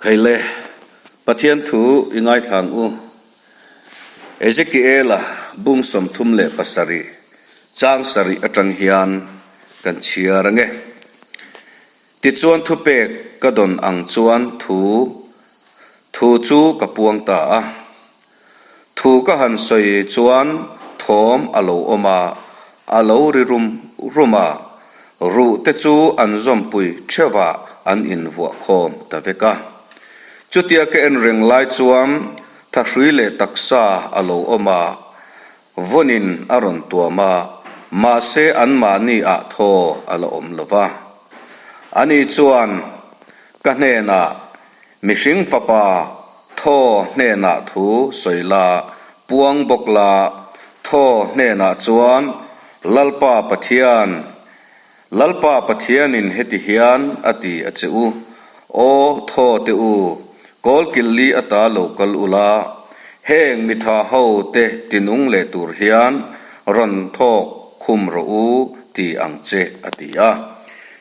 Khaile, Pathian thu i ngaithla ang u. Ezekiela bung 37 chang sarih atang hian kan chhiar ange. Tichuan thupek ka dawn ang chuan thu thu chu ka puang ta a. Thu ka han sawi chuan thawm a lo awm a, a lo ri rum rum a, ruh te chu an zawmpui theuh ah an invuah khawm ta vek a. Chutia ka en reng lai chuan thahrui leh taksa a lo awm a, Vawnin a rawn tuam a, mahse anmahni ah thaw a la awm lo va. Ani chuan ka hnenah, Mihring fapa, thaw hnenah thu sawi la, puang bawk la, thaw hnenah chuan Lalpa Pathian, Lalpa Pathianin heti hian a ti a che u, Aw thaw teh u, kawlkilli ata lo kal ula, heng mitha ho te tinung leh tur hian rawn thawk khum rawh u ti ang che a ti a.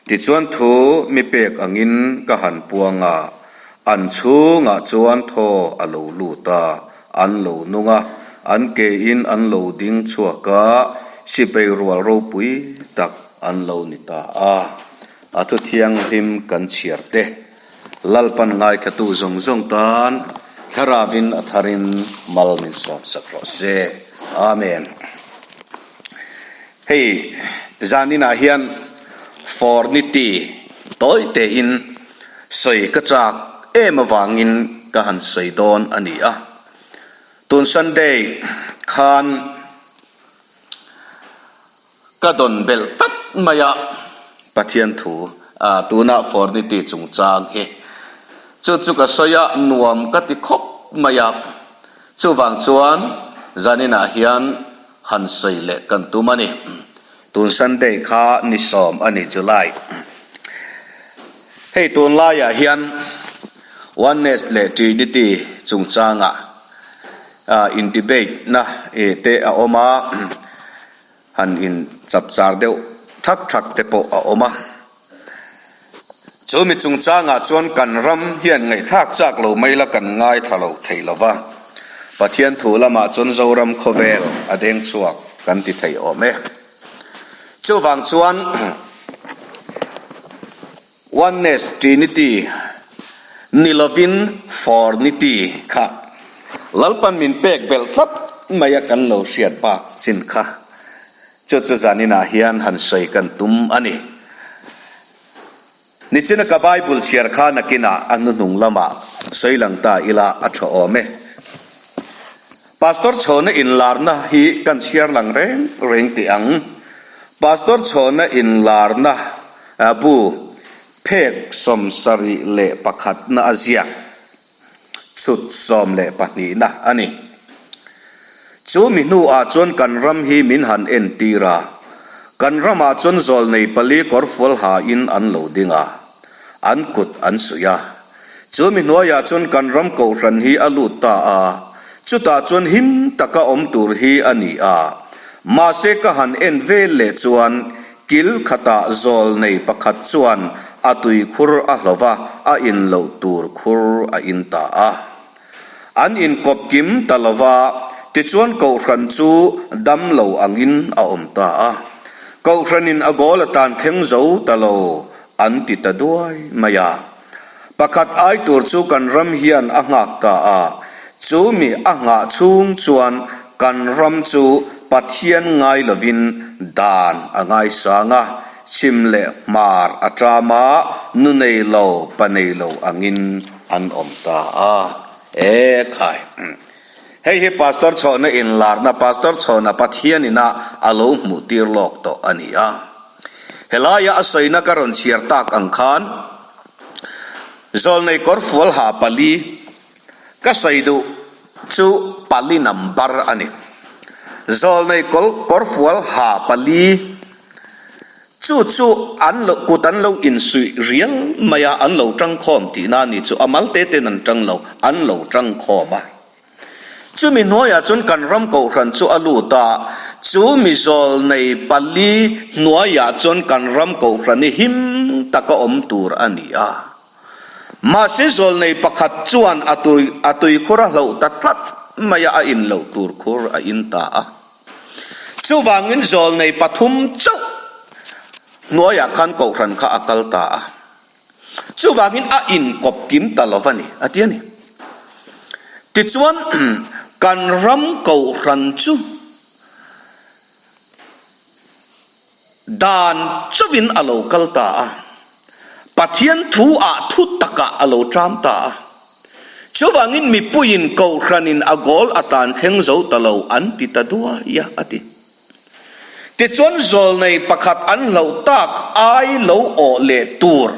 Tichuan thu mi pek angin ka han puang a, an chhungah chuan thaw a lo lut a, an lo nung a, an kein an lo ding chhuak a, sipei rual ropui tak an lo ni ta a. A thu thianghlim kan chhiar te, Lalpan ngaithatu zawng zawng tan Thlarauin a tharin mal min sawmsak rawh se. Amen. Hei zaninah hian Forniti tawi tein sawi ka chak em avangin ka han sawi dawn a ni a. Tun Sunday khan ka dawn belh tlat mai a. Pathian thu tuna Forniti chungchang hi chu chu ka sawi a, nuam ka ti khawp mai a. Chuvang chuan zaninah hian han sawi leh kan tum a ni. Tun Sunday kha ni sawm a ni July. Hei tun laiah hian Oneness leh Trinity chungchangah in debate na te a awm a, han in chapchar deuh thak thak te pawh a awm a. Chu mi chungchangah chuan kan ram hian ngaihthlak chak lo mai la kan ngaithla lo thei lo va. Pathian thu lamah chuan Zoram khawvel a deng chhuak kan ti thei awm e. Chuvang chuan Oneness Trinity ni lovin Fournity kha Lalpan min pek belh tlat mai a kan lo hriat bak chin kha. Chu chu zaninah hian han sawi kan tum a ni. Nichina ka Bible chhiar kha nakinah a hnuhnung lamah sawi lang ta ila a tha awm e. Pastor Chhawna inlarna hi kan chhiar lang reng reng teh ang. Pastor Chhawna inlarna bu phek 71 na a ziak. Chhut 12 na a ni. Chu mi hnuah chuan kan ram hi min han entir a, kan ramah chuan zawlnei pali kawrfual hain an lo ding a, an kut an suih a. Chu mi hnuaiah chuan kan ram kohhran hi a lut ta a, chutah chuan him taka awm tur hi a ni a. Mahse ka han en vel leh chuan Kil khatah zawlnei pakhat chuan a tuikhur a hlo va, a in loh tur khur a in ta a. An inkawp kim ta lo va, tichuan kohhran chu dam lo angin a awm ta a. Kohhranin a goal a tan thleng zo ta lo an ti ta duai mai a. Pakhat ai tur chu kan ram hian a nghak ta a, chu mi a nghah chhung chuan kan ram chu Pathian ngai lovin dan a ngaisang a, chhim leh hmar a ṭam a, nu nei lo, pa nei lo angin an awm ta a. E khai! Hei hi Pastor Chhawna inlarna, Pastor Chhawna Pathian ina a lo hmuh tir lawk tawh a ni a. Helaia a sawina ka rawn chhiar tak ang khan Zawlnei kawrfual ha pali ka sawi duh chu pali number a ni. Zawlnei kawrfual ha pali chu chu an lo kut an lo insuih rial mai a, an lo tangkhawm tihna a ni chu a mal te ten an tang lo, an lo tangkhawm a. Chumi hnuaiah chuan kan ram kohhran chu a lut a, chu mi zawlnei pali hnuaiah chuan kan ram kohhran hi him taka awm tur a ni a. Mahse zawlnei pakhat chuan a tui a tuikhur a hloh ta tlat mai a, a in loh tur khur a in ta a. Chuvangin zawlnei pathum chauh hnuaiah khan kohhran kha a kal ta a. Chuvangin a inkawp kim ta lo va ni, a ti a ni. Tichuan kan ram kohhran chu Dan chauhin a lo kal ta a, Pathian thu ah thu takah a lo ṭam ta a. Chuvangin mipuiin kohhranin a goal a tan thleng zo ta lo an ti ta duai a, a ti. Tichuan zawlnei pakhat an hlauh tak ai lo awh leh tur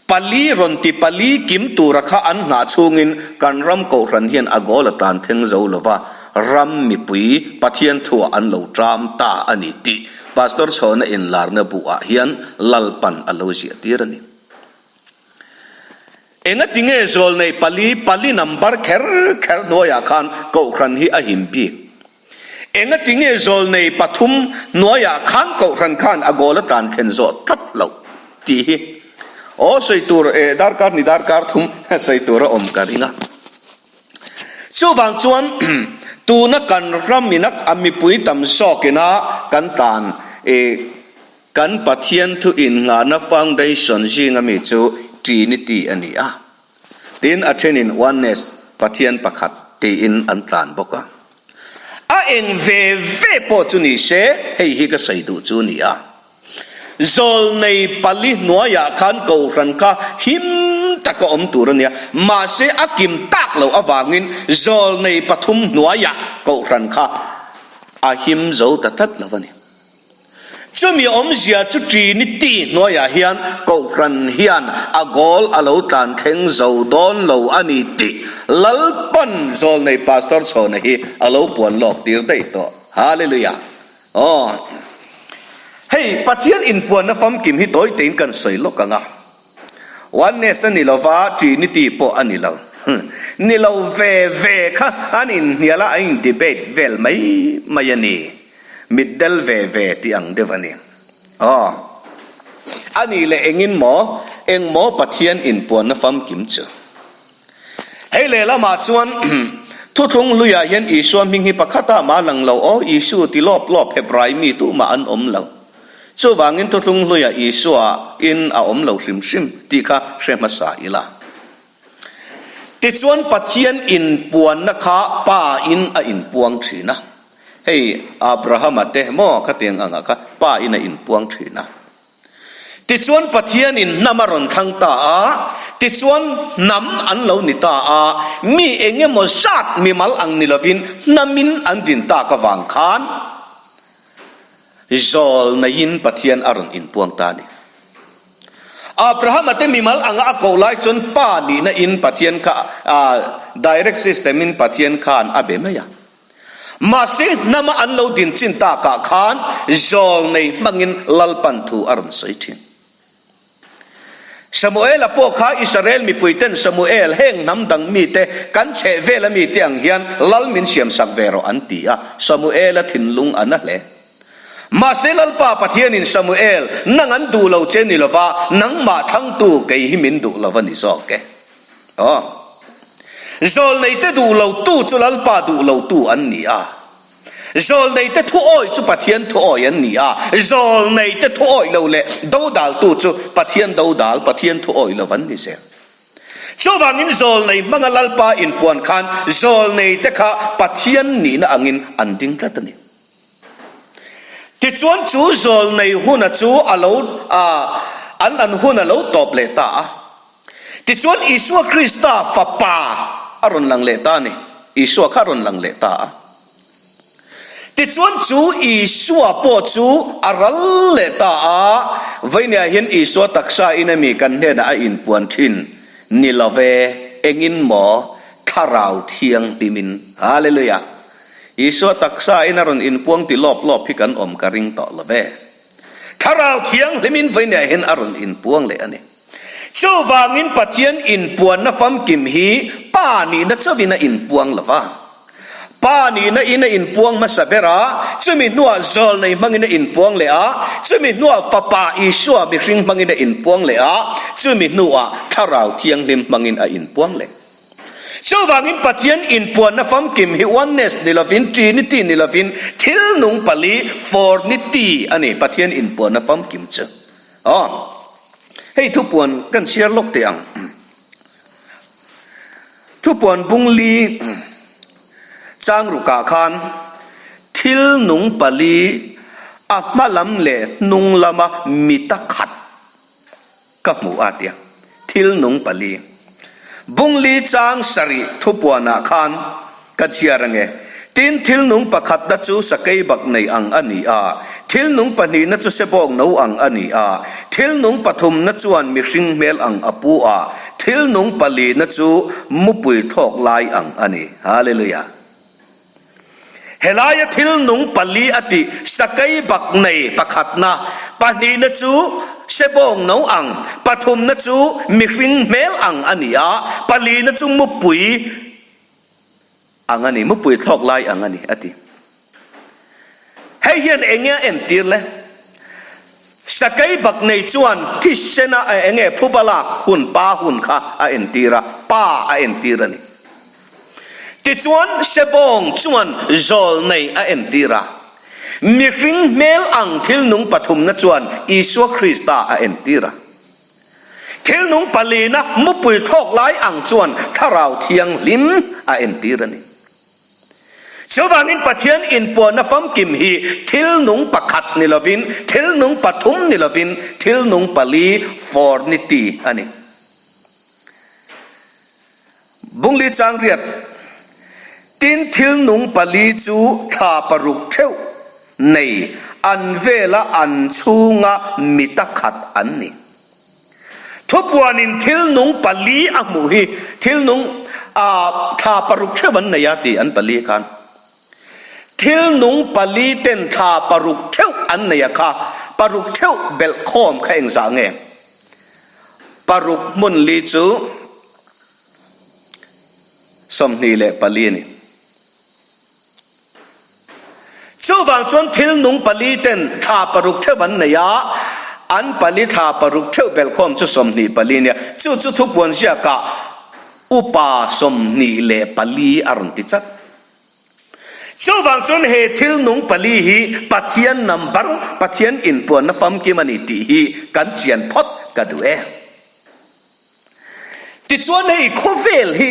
pali rawn ti pali kim tura kha an nghah chhungin kan ram kohhran hian a goal a tan thleng zo lova ram mipui Pathian thuah an lo ṭam ta a ni tih Pastor Chhawna inlarna buhah hian Lalpan a lo ziah tir a ni. Engati nge zawlnei pali pali number kher kher hnuaiah khan kohhran hi a him bik? Engati nge zawlnei pathum hnuaiah khan kohhran khan a goal a tlan thlen zawh tlat loh tih hi aw sawi tur eh darkar ni darkar thum sawi tur a awm ka ring a. Chuvang chuan tuna kan ram ina a mipui tam zawk ina kan tlan eh kan Pathian thu innghahna foundation zinga mi chu Trinity a ni a. Tin, a thenin Oneness, Pathian pakhat, tiin an tlan bawk a. A eng ve ve pawh chu ni se, hei hi ka sawi duh chu ni a. Zawlnei pali hnuaiah khan kohhran kha him taka awm tur a nia, mahse a kim tak loh avangin zawlnei pathum hnuaiah kohhran kha a him zo ta tlat lo a ni. Chumi awmzia chu Trinity hnuaiah hian Kohhran hian a goal a lo tlan thleng zo dawn lo a ni tih Lalpan zawlnei Pastor Chhawna hi a lo puan lawk tir daih tawh. Hallelujah! Aw. Hei Pathian inpuanna famkim hi tawi tein kan sawi lawk ang a. Oneness a ni lova, Trinity pawh a ni lo. Ni lo ve ve kha an inhnial a, an in debate vel mai mai a ni. Mitdel ve ve tih ang deuh a ni. Aw. A nih leh engin maw, eng maw Pathian inpuanna famkim chu? Hei lehlamah chuan Thuthlung hluiah hian Isua hming hi pakhatah mah lang lo aw, Isu ti lawp lawp Hebrai mi tumah an awm lo. Chuvangin Thuthlung hluiah Isua in a awm lo hrim hrim tih kha hre hmasa ila. Tichuan Pathian inpuanna kha Pa in a inpuang thin a. Hei Abrahama te maw khatiang angah kha Pa in a inpuang thin a. Tichuan Pathianin hnam a rawn thlang ta a, tichuan hnam an lo ni ta a, mi eng emaw zat mimal ang ni lovin hnamin an din tak avang khan zawl neiin Pathian a rawn inpuang ta a ni. Abrahama te mimal anga a koh lai chuan pa nihna in Pathian kha direct system in Pathian khan a be mai a. Mahse, hnama an lo din chin takah khan zawlnei hmangin Lalpan thu a rawn sawi thin. Samuela pawh kha Israel mipuiten Samuel, heng hnam dang mite, kan chheh vela mite ang hian lal min siamsak ve rawh an ti a, Samuela thinlung a na hle. Mahse, Lalpa Pathianin Samuel, nang an duh lo che ni lova, nangmah thlangtu kei hi min duh lo a ni zawk e. Aw. Zawlneite duh lotu chu Lalpa duh lotu an ni a. Zawlneite thu awih chu Pathian thu awih an ni a. Zawlneite thu awih lo leh dodaltu chu Pathian dodal, Pathian thu awih lo an ni zel. Chuvangin zawlnei hmanga Lalpa inpuan khan zawlneite kha Pathian nihna angin an ding tlat a ni. Tichuan chu zawlnei huna chu a lo a an an hun a lo tawp leh ta a. Tichuan Isua Krista fapa a rawn lang leh ta a ni. Isua kha a rawn lang leh ta a. Tichuan chu Isua pawh chu a ral leh ta a, Vawinia hian Isua taksa in ami kan hnenah a inpuan thin ni lo ve, engin maw Thlarau Thianghlimin. Hallelujah! Isua taksa in a rawn inpuang ti lawp lawp hi kan awm ka ring tawh lo ve. Thlarau Thianghlimin vawinia hian a rawn inpuang leh a ni. Chuvangin Pathian inpuanna famkim hi Pa nihna chauhin a inpuang lo va. Pa nihna in a inpuang hmasa ber a, chumi hnuah zawlnei hmangin a inpuang leh a, chumi hnuah Fapa Isua mihring hmangin a inpuang leh a, chumi hnuah Thlarau Thianghlim hmangin a inpuang leh. Chuvangin Pathian inpuanna famkim hi oneness ni lovin, trinity ni lovin, thil nung pali, fournity, a ni, Pathian inpuanna famkim chu. Aw, hei thupuan kan chhiar lawk teh ang. Thupuan bung li chang rukah khan thil nung pali a hma lam leh hnung lama mita khat ka hmu a tia. Thil nung pali bung li chang sarih thupuanah khan ka chhiar ange. Tin, thil nung pakhatna chu sakei bak nei ang a ni a, thil nung pahnihna chu sebawk no ang a ni a, thil nung pathumna chuan mihring hmel ang a pu a, thil nung palina chu mupui thlawk lai ang a ni. Hallelujah! Helaia thil nung pali a tih sakei bak nei pakhatna, pahnihna chu sebawng no ang, pathumna chu mihring hmel ang a ni a, palina chu mupui Ang a ni, mupui thlawk lai ang a ni, a ti. Hei hian eng nge a entir le? Sakei bak nei chuan thisena eng nge phuba lak hun, pa hun kha a entir a, pa a entir a ni. Tichuan Sebawng chuan zawl nei a entir a. Mihring hmel ang thil nung pathumna chuan Isua Krista a entir a. Thil nung palina mupui thlawk lai ang chuan Thlarau Thianghlim a entir a ni. Chuvangin Pathian inpuanna famkim hi thil nung pakhat ni lovin, thil nung pathum ni lovin, thil nung pali, fornity, a ni. Bungli chang riat, Tin thil nung pali chu thla paruk theuh nei an vela an chhunga mita khat an ni. Thupuanin thil nung pali a hmuh hi thil nung thla paruk theuh an nei a ti an pali khan. Thil nung pali ten thla paruk theuh an nei a kha paruk theuh belh khawm kha engzah nge? Paruk hmun li chu 24 a ni. Chuvang chuan thil nung pali ten thla paruk theuh an nei a, an pali thla paruk theuh belhkhawm chu 24 a nia. Chu chu thupuan ziakah upa 24 a rawn ti chat. Chuvang chuan he thil nung pali hi Pathian number, Pathian inpuanna famkim a ni tih hi kan chian phawt ka duh e. Tichuan hei khawvel hi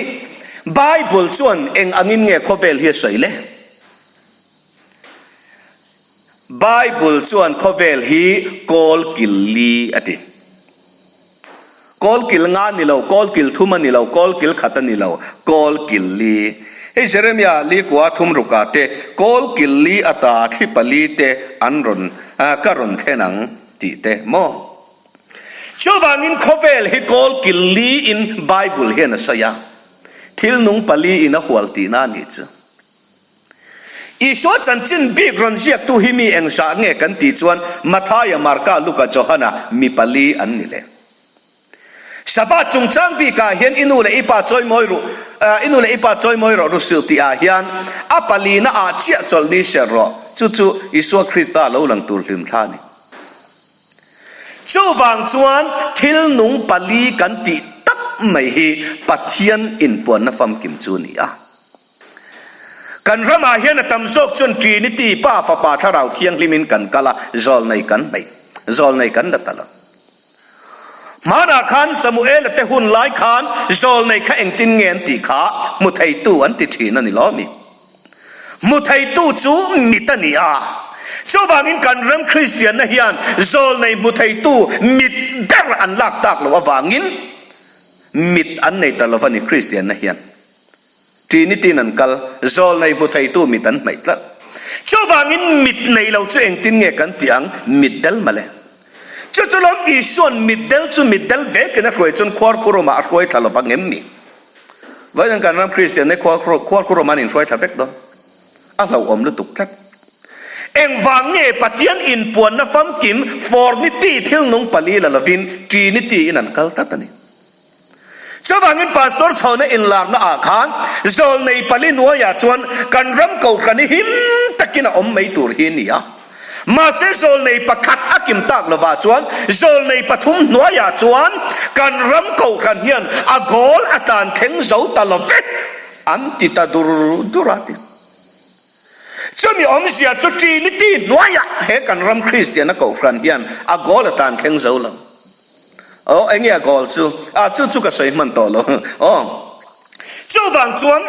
Bible chuan eng angin nge khawvel hi a sawi le? Bible chuan khawvel hi kawl kil li a ti. Kawl kil nga a ni lo, kawl kil thum a ni lo, kawl kil khat a ni lo, kawl kil li. Hei Jeremia li kua thum ruka te, kawl kil li ata thli pali te an rawn, ka rawn thlen ang tih te maw? Chuvangin khawvel hi kawl kil li in Bible hian a sawi a, thil nung pali in a hual tihna a nih chu. Isua chanchin bik rawn ziaktu hi mi engzah nge kan tih chuan Mathaia, Marka, Luka, Johana mi pali an ni leh. Sabbath chungchang bikah hian i nu leh i pa chawimawi ruh, i nu leh i pa chawimawi rawh rusil tihah hian a palina ah chiah chawlh ni ser rawh. Chu chu Isua Krista lo lang tur hlimthla a ni. Chuvang chuan thil nung pali kan tih tak mai hi Pathian inpuanna famkim chu a ni a. Kan ramah hian a tam zawk chuan Trinity, Pa, Fapa, Thlarau Thianghlimin kan kal a, zawlnei kan hmeih, zawlnei kan la ta lo. Hmanah khan Samuela te hun lai khan zawlnei kha engtin nge an tih kha hmu theitu an ti thin a ni lo mi? Hmu theitu chu mit a ni a. Chuvangin kan ram Kristianna hian zawlnei hmu theitu mit ber an lak tak loh avangin mit an nei ta lo va ni Kristianna hian. Trinity-in an kal, zawlnei hmu theitu mit an hmaih tlat. Chuvangin mit nei lo chu engtin nge kan tih ang? Mitdel male. Chu chu lawm Isua'n mitdel chu mitdel vekin a hruai chuan khuarkhurawmah a hruai thla lovang em ni? Vawiin kan ram Kristian te khuarkhurawmah an inhruai thla vek dawn. A hlauhawm lutuk tlat. Engvang nge Pathian inpuanna famkim Fornity thil nung pali la lovin Trinity-in an kal tlat a ni? Chuvangin Pastor chhawna inlarna ah khan zawlnei pali hnuaiah chuan kan ram kohhran hi him takin a awm mai tur hi a ni a. Mahse zawlnei pakhat a kim tak lovah chuan zawlnei pathum hnuaiah chuan kan ram kohhran hian a goal a tlan thleng zo ta lo vek an ti ta dur dur a ti. Chumi awmzia chu Trinity hnuaiah he kan ram Kristiana kohhran hian a goal a tlan thleng zo lo. Aw, enge a goal chu? Ah, chu chu ka sawi hman tawh lo. Aw, chuvang chuan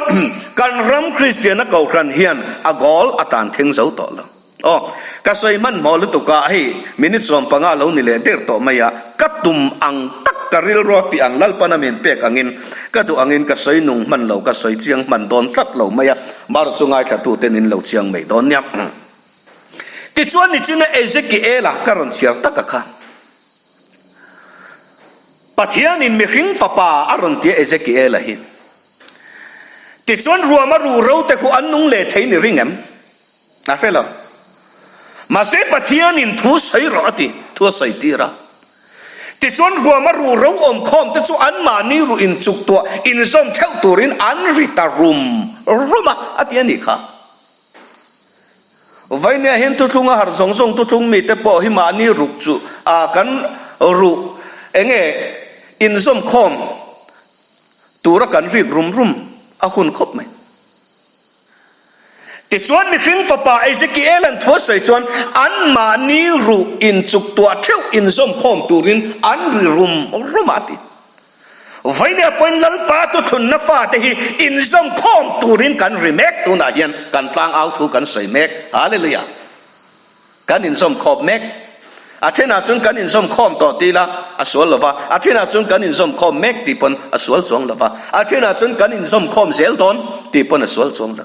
kan ram Kristiana kohhran hian a goal a tan thleng zo tawh lo. Aw, ka sawi hman hmawh lutuk a, hei minute 15 lo ni leh der tawh mai a, ka tum ang tak ka rilru a pi ang Lalpana min pek angin ka duh angin ka sawi nung hman lo, ka sawi chiang hman dawn tlat lo mai a, marawh chu ngaithlatuten in lo chiang mai dawn nia. Tichuan nichina Ezekiela ka rawn chhiar tak a kha. Pathianin mihring fapa a rawn tia Ezekiela hi. Tichuan ruama ruhro te khu an nung leh thei ni ring em? A hre lo. Mahse Pathianin thu sawi rawh a ti, thu a sawi tir a. Tichuan ruama ruhro awm khawm te chu anmahni ruh inchuk tuah inzawm theuh turin an ri ta rum rum a, a ti a nih kha. Vainia hian thuthlung a harh zawng zawng thuthlung mite pawh hi mahni ruk chu a kan ruh enge inzawm khawm tura kan rik rum rum a hun khawp mai. Tichuan mihring fapa Ezekiel-a'n thu a sawi chuan anmahni ruh inchuk tuah theuh inzawm khawm turin an ri rum rum a a ti. Vainia pawhin Lalpa thuthlunna fate hi inzawm khawm turin kan ri mek tunah hian kan tlang au thu kan sawi mek. Hallelujah! Kan inzawm khawm mek. A thenah chuan kan inzawm khawm tawh ti ila a sual lo va, a thenah chuan kan inzawm khawm mek tih pawn a sual chuang lo va, a thenah chuan kan inzawm khawm zel dawn tih pawn a sual chuang lo.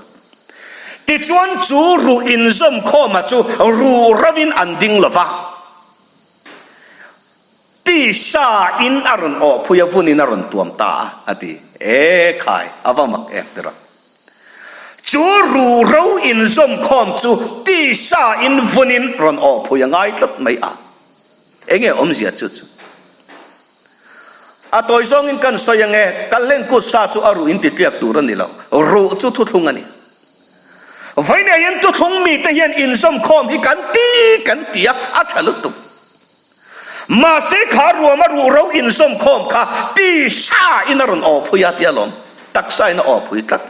Tichuan chu ruh inzawm khawma chu ruh rovin an ding lo va. Tisa in a rawn awh phui a, vun in a rawn tuam ta a, a ti. E khai, a va mak em tir a. Chu ruhro inzawm khawm chu tisa in vun in rawn awh phui a ngai tlat mai a. Enge awmzia chu chu? A tawi zawngin kan sawi ange, Kalhlen kut sa chu a ruh in ti tliak tur a ni lo, ruh chu thuthlung a ni. Vawiin hian thuthlung mite hian inzawm khawm hi kan ti kan ti a, a tha lutuk. Mahse kha ruama ruhro inzawm khawm kha tisa in a rawn aw phui a tia lawm, taksa in a aw phui tlat.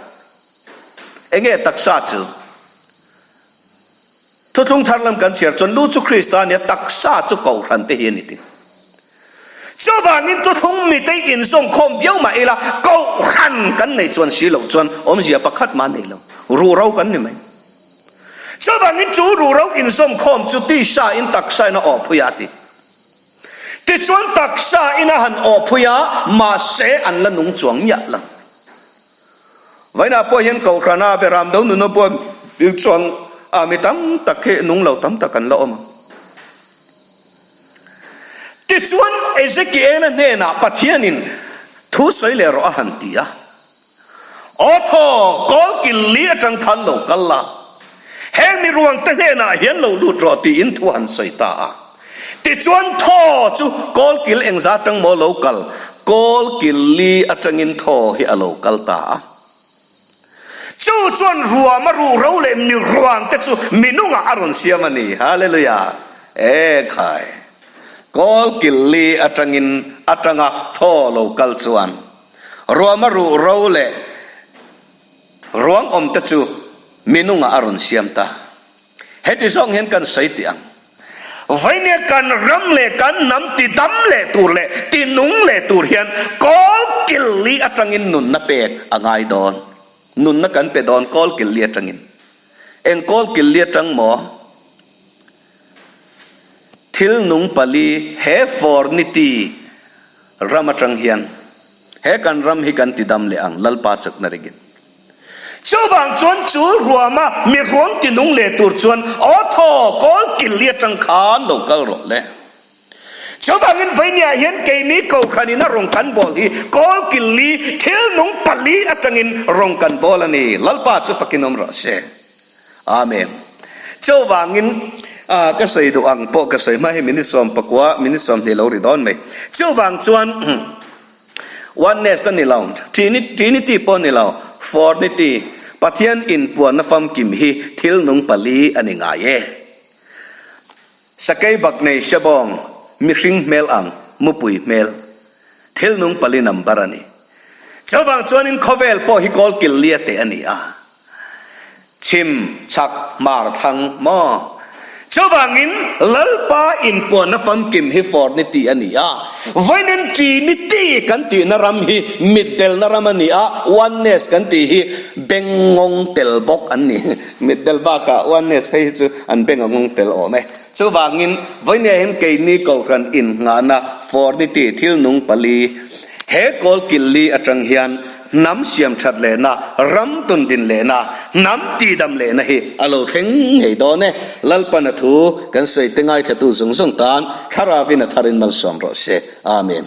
Enge taksa chu? Thuthlung thar lam kan chhiar chuan lu chu Krista a nia, taksa chu kohhran te hi a ni ti. Chuvangin thuthlung mite inzawm khawm viau mah ila kohhran kan nei chuan si loh chuan awmzia pakhat mah nei lo, ruhro kan ni mai. Chuvangin chu ruhro inzawm khawm chu tisa in taksa in a awhpui a ti. Tichuan taksa in a han awhpui a, mahse an la nung chuang miah lo. Vainah pawh hian Kohhrana Beram do nuna buai bil chuang a mi tam tak hi nung lo tam tak an la awm ang. Tichuan Ezekiela hnenah Pathianin thu sawi leh rawh a han ti a. Aw thaw, kawl kil li atang khan lo kal la, heng mi ruangte hnenah hian lo lut rawh tiin thu han sawi ta a. Tichuan thaw chu kawl kil engza atang maw lo kal, kawl kil li atangin thaw hi a lo kal ta a. Chu chuan ruama ruhro leh mi ruangte chu mi nungah a rawn siam a ni. Hallelujah! E khai! Kawl kil li atangin atanga thaw lo kal chuan. Ruama ruh ro leh ruang awm te chu minungah a rawn siam ta. Heti zawng hian kan sawi tih ang. Vainia kan ram leh kan hnam ti dam leh tur leh ti nung leh tur hian kawl kil li atangin nunna pek a ngai dawn. Nunna kan pe dawn kawl kil li atangin. Eng kawl kil li atang maw? Thil nung pali he fornity ram atang hian he kan ram hi kan ti dam leh ang Lalpa chakna ringin. Chuvang chuan chu ruama mi ruang ti nung leh tur chuan aw thaw kawl kil li atang khan lo kal rawh le. Chuvangin vawinia hian keini Kohhranin a rawng kan bawl hi kawl kil li thil nung pali atangin rawng kan bawl a ni. Lalpa chu fakin awm rawh se. Amen. Chuvangin ka sawi duh ang pawh ka sawi hma hi minute 19, minute 20 lo ri dawn mai. Chuvang chuan. Oneness a ni lo, Trinity pawh a ni lo, Fournity, Pathian inpuanna famkim hi thil nung pali a ni ngai e. Sakei bak nei Sebawng, mihring hmel ang, mupui hmel, thil nung pali number a ni. Chuvang chuanin khawvel pawh hi kawlkil lia teh a ni a. Chhim, chhak, hmar, thlang maw? Chuvangin Lalpa inpuanna famkim hi Fornity a ni a, vawiin Trinity kan tihna ram hi mitdelna ram a ni a, Oneness kan tih hi bengngawng tel bawk an ni. Mitdel bakah Oneness phei hi chu an beng a ngawng tel awm e. Chuvangin vawinia hian keini Kohhran innghahna Fornity thil nung pali he kawlkil li atang hian Hnam siam that lehna, ram tun din lehna, hnam tihdam lehna hi a lo thleng ngei dawn e. Lalpan a thu kan sawi te ngaithlatu zawng zawng tan Thlarauin a tharin malsawm rawh se. Amen.